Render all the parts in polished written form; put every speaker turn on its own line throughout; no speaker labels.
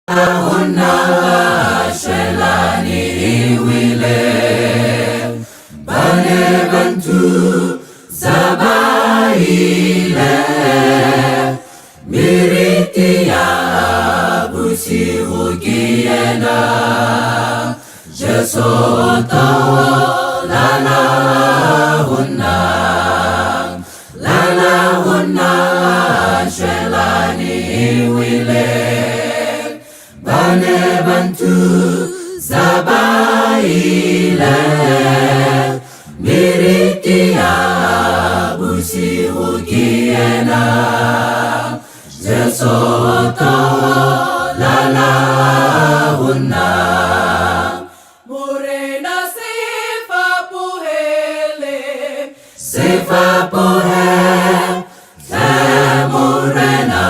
Ho nna shwelane e wele, ba ne ba nthusa ba ile. Meriti ya bosigo ke yena, Jesu o lala ho nna, lala ho nna shwelane e wele, ba ne ba nthusa ba ile. Meriti ya bosigo ke yena, Jesu o lala ho nna.
Morena se fapohele,
Se fapohe hle Morena,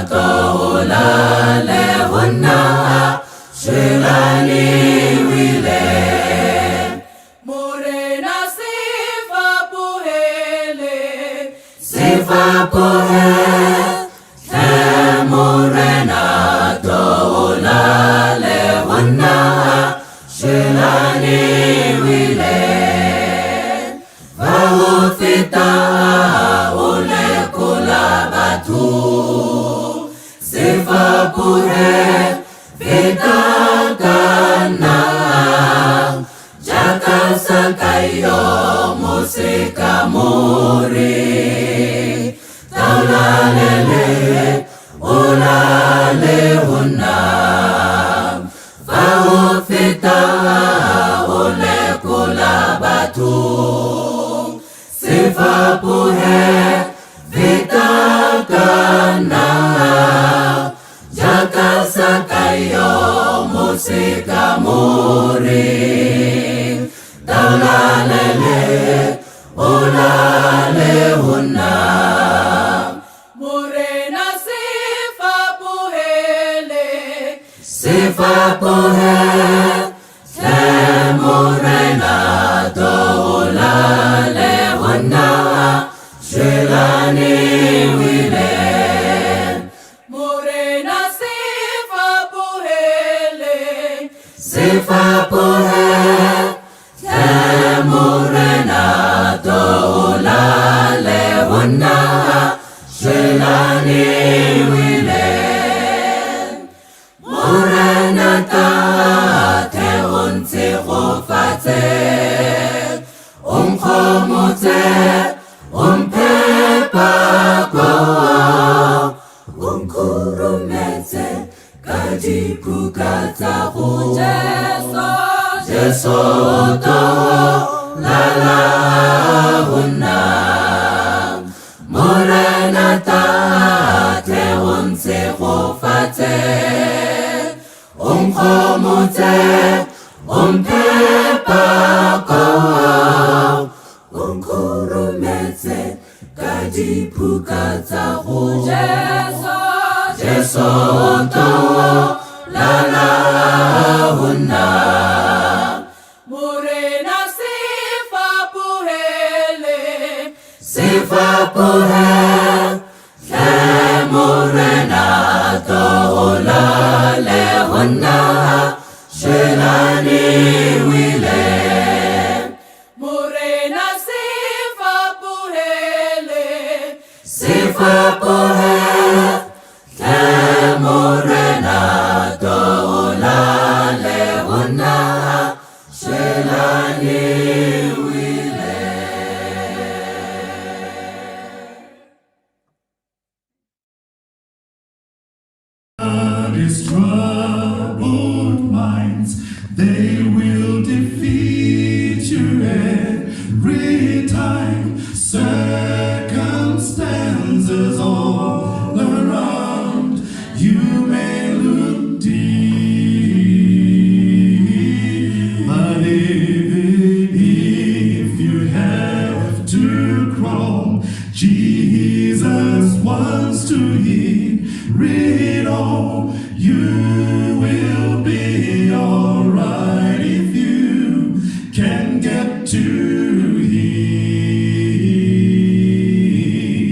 tolale ho nna shwelane wele.
Morena se fapohele,
Se fapohe hle Morena, tolale ho nna shwelane wele. Fa ho feta o lekola batho, se fapohe feta ka nna, jaaka Sakaio mosekamore. Taolalele o lale ho nna. Fa ho feta o lekola batho, se fapohe feta ka nna, jaaka Sakaio mosekamore. Taolalele o lale ho nna.
Morena se fapohele,
Se fapohe hle Morena, tolale ho nna shwelane wele.
Morena se fapohele,
Se fapohe hle Morena, tolale ho nna shwelane wele. Morena tate o ntshegofatse, o nkgomotse, o mphe pako, o nkhurumetse ka diphuka tsa go.
Jesu,
Jesu to lala ho nna. Morena tate o ntshegofatse, o nkgomotse, o mphe pako, o nkhurumetse ka diphuka tsa go.
Jesu,
Jesu to lala ho nna.
Morena se fapohele,
Se fapohe hle Morena, tolale ho nna shwelane wele.
Morena se fapohele,
Se fapohe hle Morena, tolale ho nna shwelane wele.
His troubled minds, they will defeat you every time. Circumstances all around, you may look deep, but if you have to crawl, Jesus wants to hear it all. You will be alright if you can get to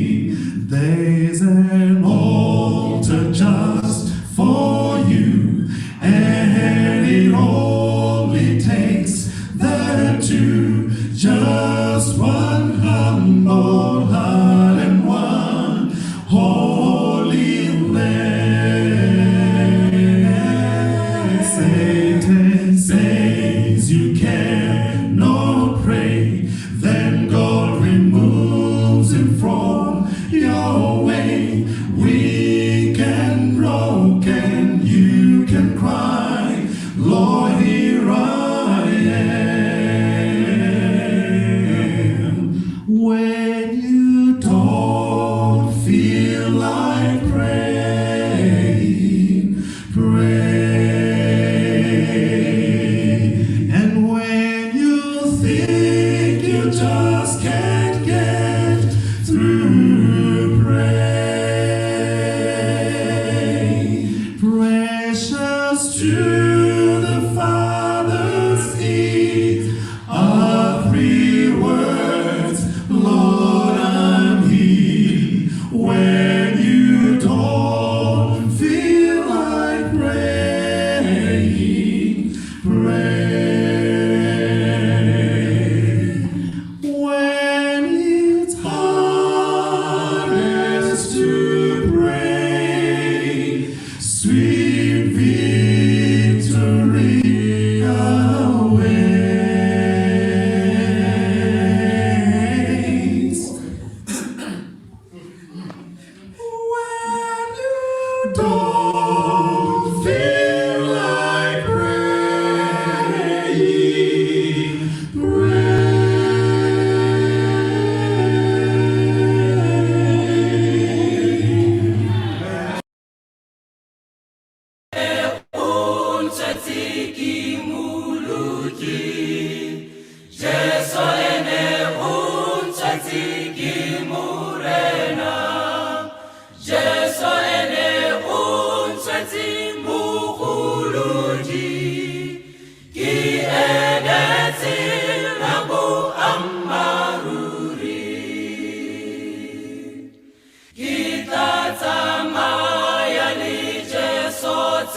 Him. There's an altar just for you.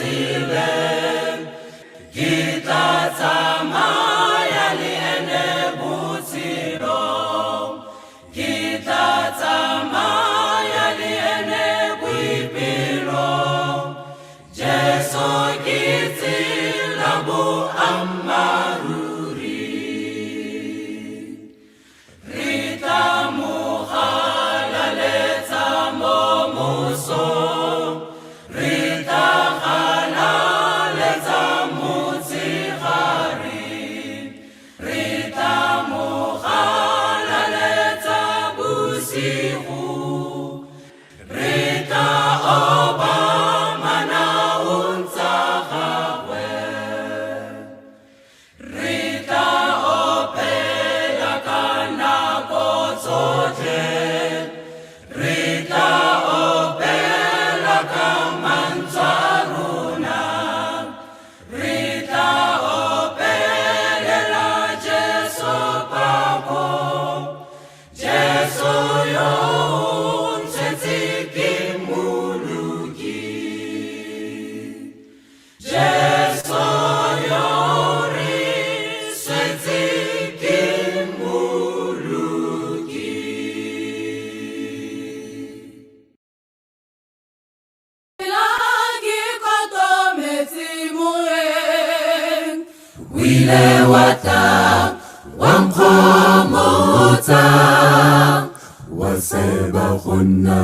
tseleng. Ke tla tsamaya le ene botshelong. Ke tla tsamaya le ene boipelong. Jesu ke tsela boammaaruri. Re tla mo galaletsa mo mosong. Re tla galaletsa motshegare. Re tla mo galaletsa bosigo. Re tla obama naong tsa gagwe. Re tla opela ka nako tsotlhe. Re tla opela ka mantswe a rona. Re tla opelela Jesu pako. Jesu yo o ntshwetse ke Mmoloki. Jesu yo re swetse ke Mmoloki.
La ke kotometse moyeng.
O ile wa tla wa nkgomotsa, wa seba go nna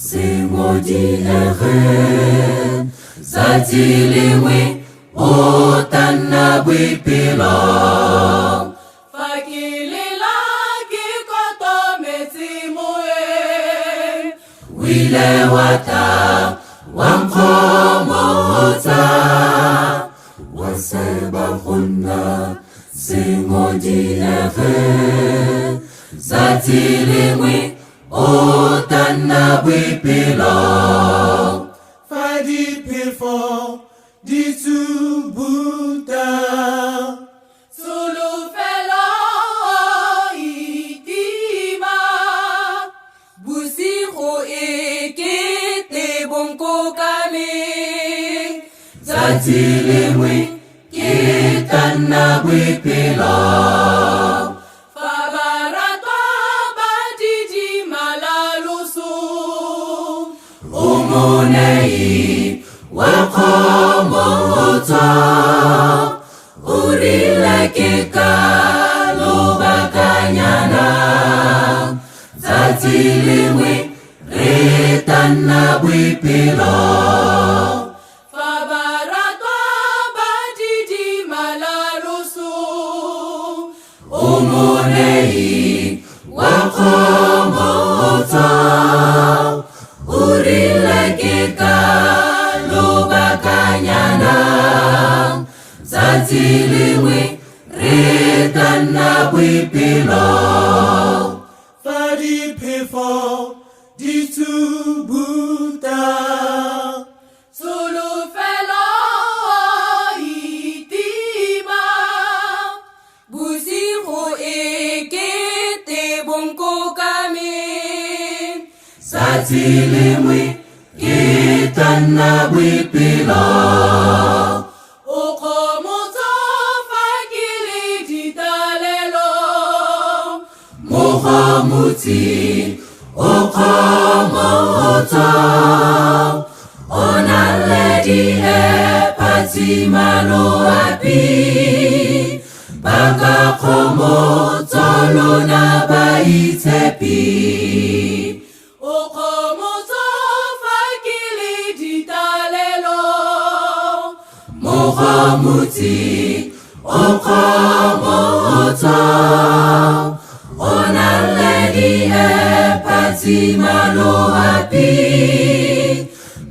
sengodiege. Tsatsi lengwe o tla nna boipelo.
Fa ke lela ke kotometse moyeng.
O ile wa tla wa nkgomotsa, wa seba go nna sengodiege. Tsatsi lengwe o tla nna boipelo.
Fa diphefo di tsubuta,
Tsholofelo itima. Bosigo e kete bo nkokame.
Tsatsi lengwe ke tla nna boipelo.
Fa baratwa ba didimala loso.
O monei wa kgomotso, o rile ke ka lobakanyana. Tsatsi lengwe re tla nna boipelo.
Fa baratwa ba didimala loso.
O monei wa kgomotso, o rile ke ka lobakanyana. Tsatsi lengwe re tla nna boipelo.
Fa diphefo di tsubuta,
Tsholofelo itima. Bosigo e kete bo nkokame.
Tsatsi lengwe ke tla nna boipelo.
O kgomotso fa ke le ditalelo.
Mogomotsi o kgomotso, o na le diephatsima loapi. Ba ka kgomotso lona baitshepi.
O kgomotso fa ke le ditalelo.
Mogomotsi o kgomotso, o na le diephatsima loapi.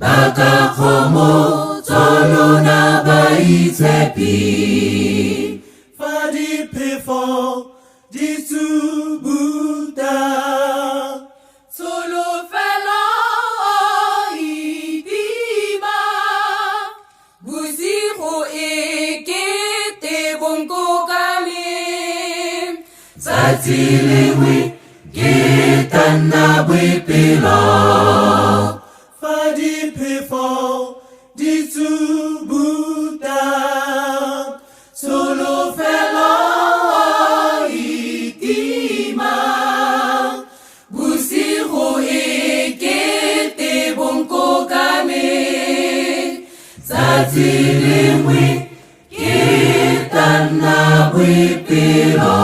Ba ka kgomotso lona baitshepi.
Fa diphefo di tsubuta,
Tsholofelo itima. Bosigo e kete bo nkokame.
Tsatsi lengwe ke tla nna boipelo.
Fa diphefo di tsubuta.
Tsatsi lengwe ke tla nna boipelo.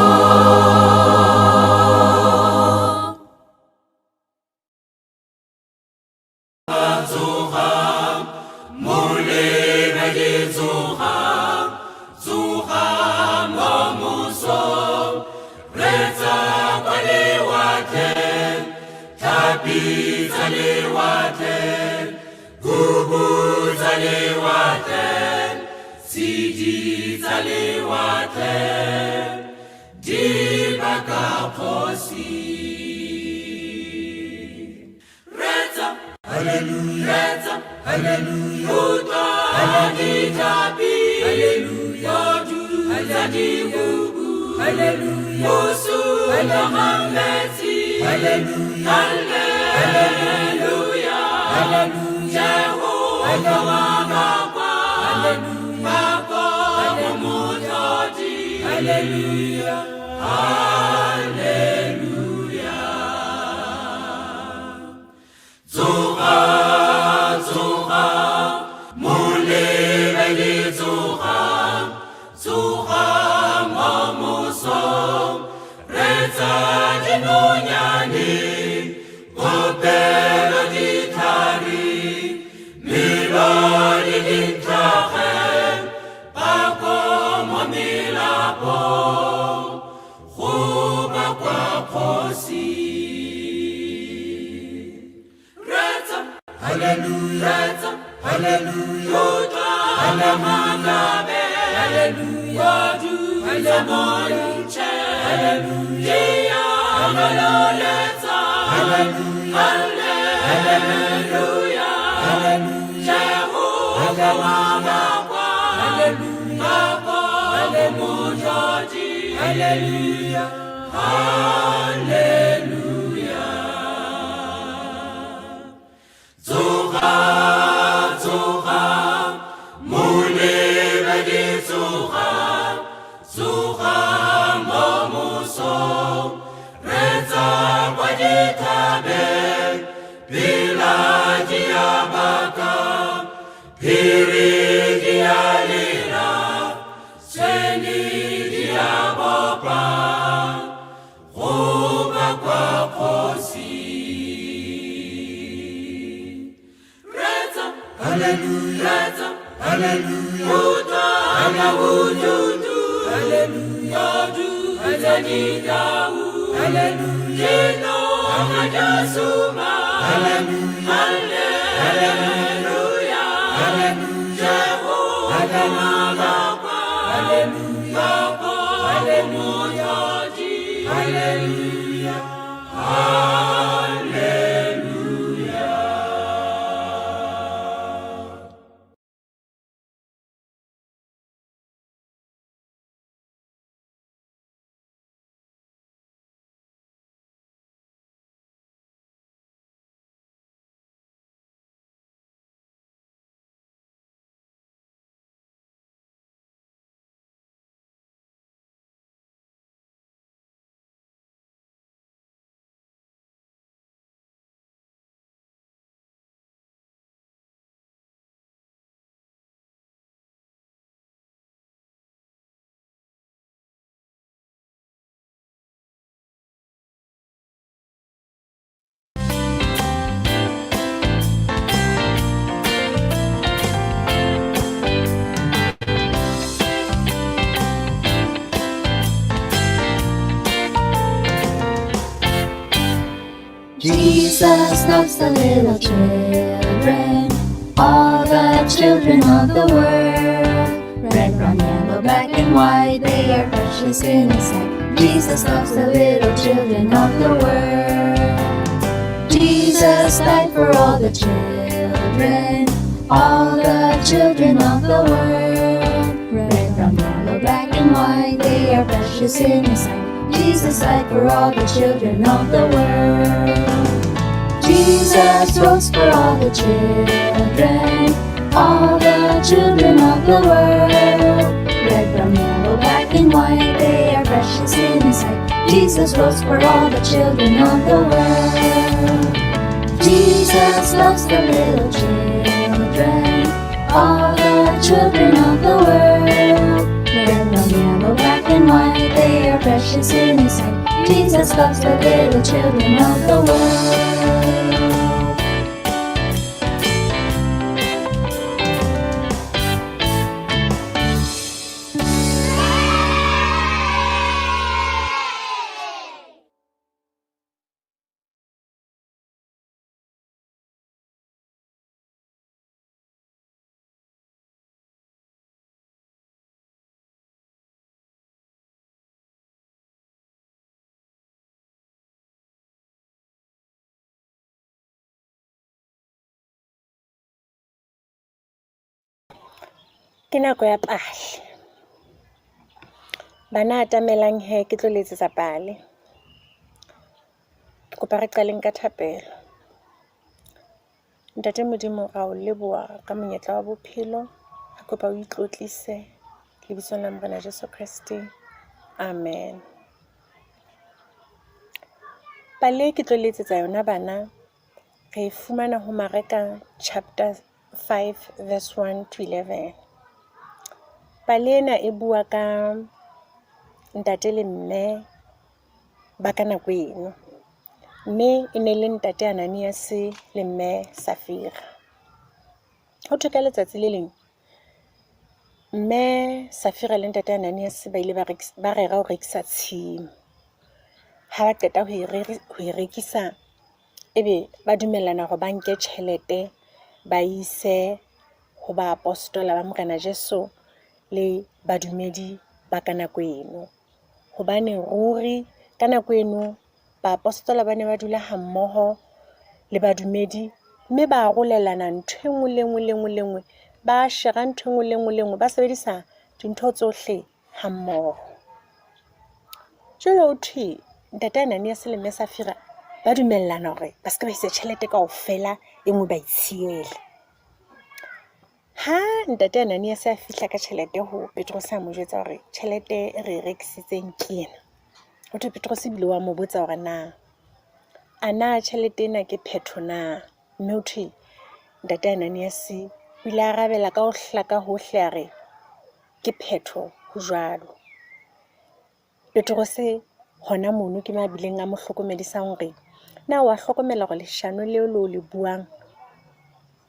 Jesus loves the little children, all the children of the world. Red, brown, yellow, black and white, they are precious in His sight. Jesus loves the little children of the world. Jesus died for all the children, all the children of the world. Red, brown, yellow, black and white, they are precious in His sight. Jesus died for all the children of the world. Jesus rose for all the children, all the children of the world. Red, brown, yellow, black and white, they are precious in His sight. Jesus rose for all the children of the world. Jesus loves the little children, all the children of the world. Red, brown, yellow, black and white, they are precious in His sight. Jesus loves the little children of the world.
Ke nako ya pale. Bana atamelang he ke tlo le etsetsa pale. Ke kopa re qaleng ka thapelo. Ntate Modimo ra o leboha ka monyetla wa bophelo. Re kopa o itlotlise lebitsong la Morena Jesu Kreste. Amen. Pale e ke tlo le etsetsa yona bana re e fumana ho Mareka chapter 5 verse 1 to 11. Pale ena e bua ka ntate le mme ba ka nako eno. Mme e ne le ntate Ananias le mme Safira. Ho thwe ka letsatsi le leng mme Safira le ntate Ananias ba ile ba rera ho rekisa tshimo. Ha ba qeta ho e rekisa, ebe ba dumellana hore ba nke tjhelete ba ise ho baapostola ba Morena Jesu le badumedi ba ka nako eno. Hobane ruri ka nako eno baapostola ba ne ba dula hammoho le badumedi mme ba arolelana ntho e nngwe le nngwe le nngwe le nngwe, ba shera ntho e nngwe le nngwe le nngwe, ba sebedisa dintho tsohle hammoho. Jwale ho thwe ntate Ananias le mme Safira ba dumellana hore ba se ke ba isa tjhelete kaofela, e nngwe ba itshiele. Ha ntate Ananias a fihla ka tjhelete ho Petrose a mo jwetsa hore tjhelete e re e rekisitseng ke ena. Ho thwe Petrose ebile wa mo botsa hore na a na tjhelete ena ke phetho na. Mme ho thwe ntate Ananias o ile a arabela ka ho hlaka hohle a re ke phetho ho jwalo. Petrose hona mono ke mo a bileng a mo hlokomedisang hore na wa hlokomela hore leshano leo le o le buang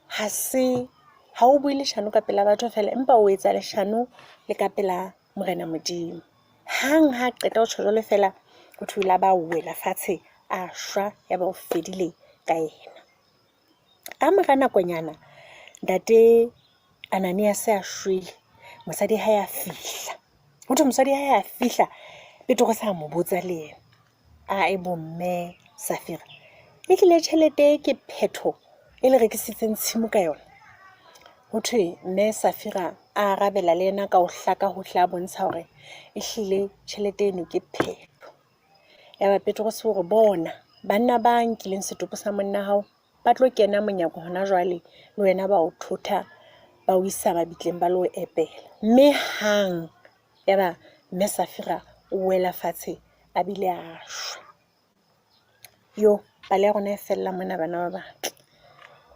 ha se ha o bue leshano ka pela batho feela, empa o etsa leshano le ka pela Morena Modimo. Hang ha qeta ho tjho jwalo feela, ho thwe o ile a ba wela fatshe a shwa, ya ba o fedile ka yena. Ka mora nakonyana ntate Ananias a shwele, mosadi hae a fihla. Ho thwe mosadi hae a fihla, Petrose a mo botsa le yena. Ae bo mme Safira, ehlile tjhelete ke phetho e le rekisitseng tshimo ka yona. Ho thwe mme Safira a arabela le yena ka ho hlaka hohle a bontsha hore ehlile tjhelete eno ke phetho. Yaba Petrose o re bona banna ba nkileng setopo sa monna hao ba tlo kena monyako hona jwale le wena ba o thotha ba o isa mabitleng ba lo epela. Mme hang yaba mme Safira o wela fatshe a bile a shwa. Yo, pale ya rona e fella mona bana ba batle.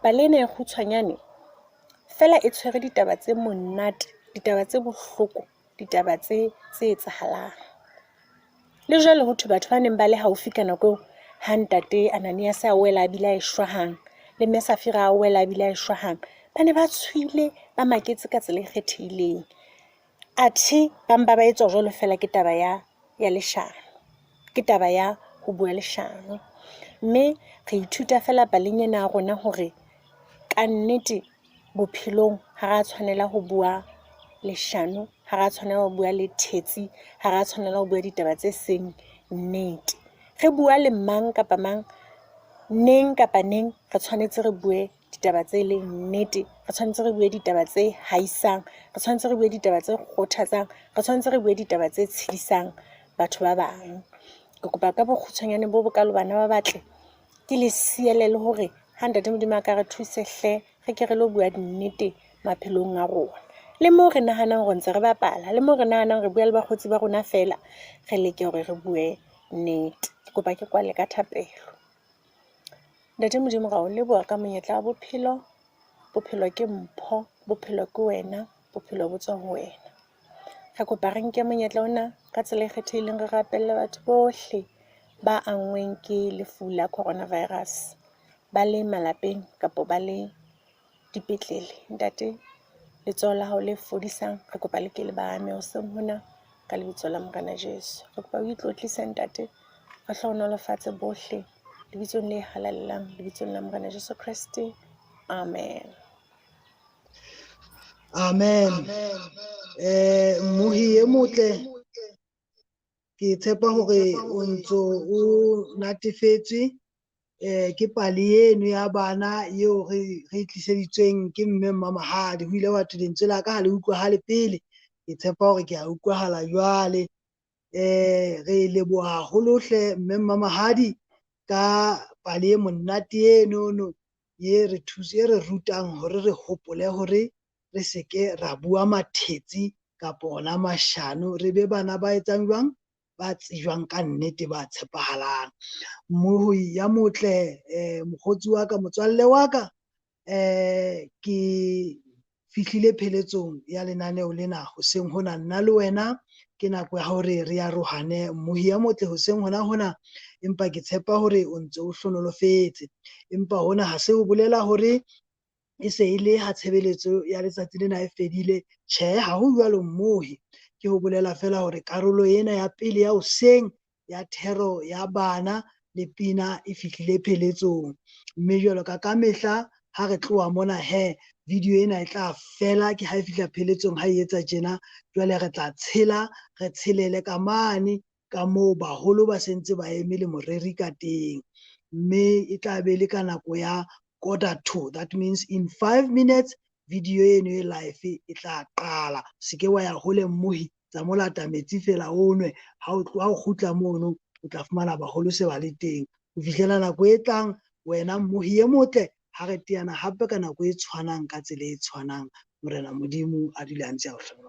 Pale ena e kgutshwanyane feela e tshwere ditaba tse monate, ditaba tse bohloko, ditaba tse tse etsahalang. Le jwale ho thwe batho ba neng ba le haufi ka nako eo ha ntate Ananias a wela a bile a eshwa hang, le mme Safira a wela a bile a eshwa hang, ba ne ba tshohile, ba maketse ka tsela e kgethehileng. Athe ba mpa ba etswa jwalo feela ke taba ya ya leshano, ke taba ya ho bua leshano. Mme re ithuta feela paleng ena ya rona hore kannete bophelong ha ra tshwanela ho bua leshano, ha ra tshwanela ho bua lethetsi, ha ra tshwanela ho bua ditaba tse seng nnete. Re bua le mang kapa mang, neng kapa neng re tshwanetse re bue ditaba tse leng nnete, re tshwanetse re bue ditaba tse haisang, re tshwanetse re bue ditaba tse kgothatsang, re tshwanetse re bue ditaba tse tshedisang batho ba bang. Ke kopa ka bokgutshwanyane bo bokalo bana ba batle ke le siele le hore ha ntate Modimo a ka re thuse hle re ke re lo bua dinnete maphelong a rona. Le moo re nahanang hore ntse re bapala, le moo re nahanang re bua le bakgotsi ba rona feela, re leke hore re bue nnete. Ke kopa ke kwale ka thapelo. Ntate Modimo ra o leboha ka monyetla wa bophelo. Bophelo ke mpho, bophelo ke wena. Bophelo bo tswa ho wena. Re kopa re nke monyetla ona ka tsela e kgethehileng re rapelle batho bohle ba anngweng ke lefu la coronavirus, ba le malapeng kapa ba le dipetlele. Ntate, letsoho la hao le fodisang re kopa le ke le ba ame hoseng hona ka lebitso la Morena Jesu. Re kopa o itlotlise Ntate, re hlohonolofatse bohle lebitsong le halalelang, lebitsong la Morena Jesu Kreste. Amen.
Amen. Mmohi e motle, ke tshepa hore o ntso o natefetswe ke pale eno ya bana eo re e tliseditsweng ke mme Mmamahadi. Ho ile wa thwe lentswe la ka ha le utlwahale pele, ke tshepa hore ke a utlwahala jwale. Re leboha haholo hle mme Mmamahadi ka pale e monate enono ye re thuse, e re rutang hore re hopole hore re seke ra bua mathetsi kapa ona mashano, re be bana ba etsang jwang, ba tsejwang ka nnete, ba tshepahalang. Mmohi ya motle, mokgotsi wa ka, motswalle wa ka, ke fihlile pheletsong ya lenaneo lena hoseng hona. Nna le wena ke nako ya hore re arohane, mmohi ya motle, hoseng hona hona, empa ke tshepa hore o ntse o hlonolofetse. Empa hona ha se ho bolela hore e se e le ha tshebeletso ya letsatsi lena e fedile. Tjhe, ha ho jwalo mmohi. Ke ho bolela fela hore karolo ena ya pele ya hoseng ya thero ya bana le pina e fihlile pheletsong. Mme jwalo ka kamehla ha re tloha mona he, video ena e tla fela ke ha e fihla pheletsong ha e etsa tjena. Jwale re tla tshela, re tshelele ka mane ka moo baholo ba sentse ba eme le moreri ka teng. Mme e tla be le ka nako ya 1:45, that means in 5 minutes video eno e live e tla qala. Se ke wa ya hole mmohi, tsa mo lata metsi fela o nwe. Ha o tloha o kgutla mono, o tla fumana baholo se ba le teng. Ho fihlela nako e tlang, wena mmohi e motle, ha re teana hape ka nako e tshwanang ka tsela e tshwanang, Morena Modimo a dule a ntse a o hlohonolofatsa.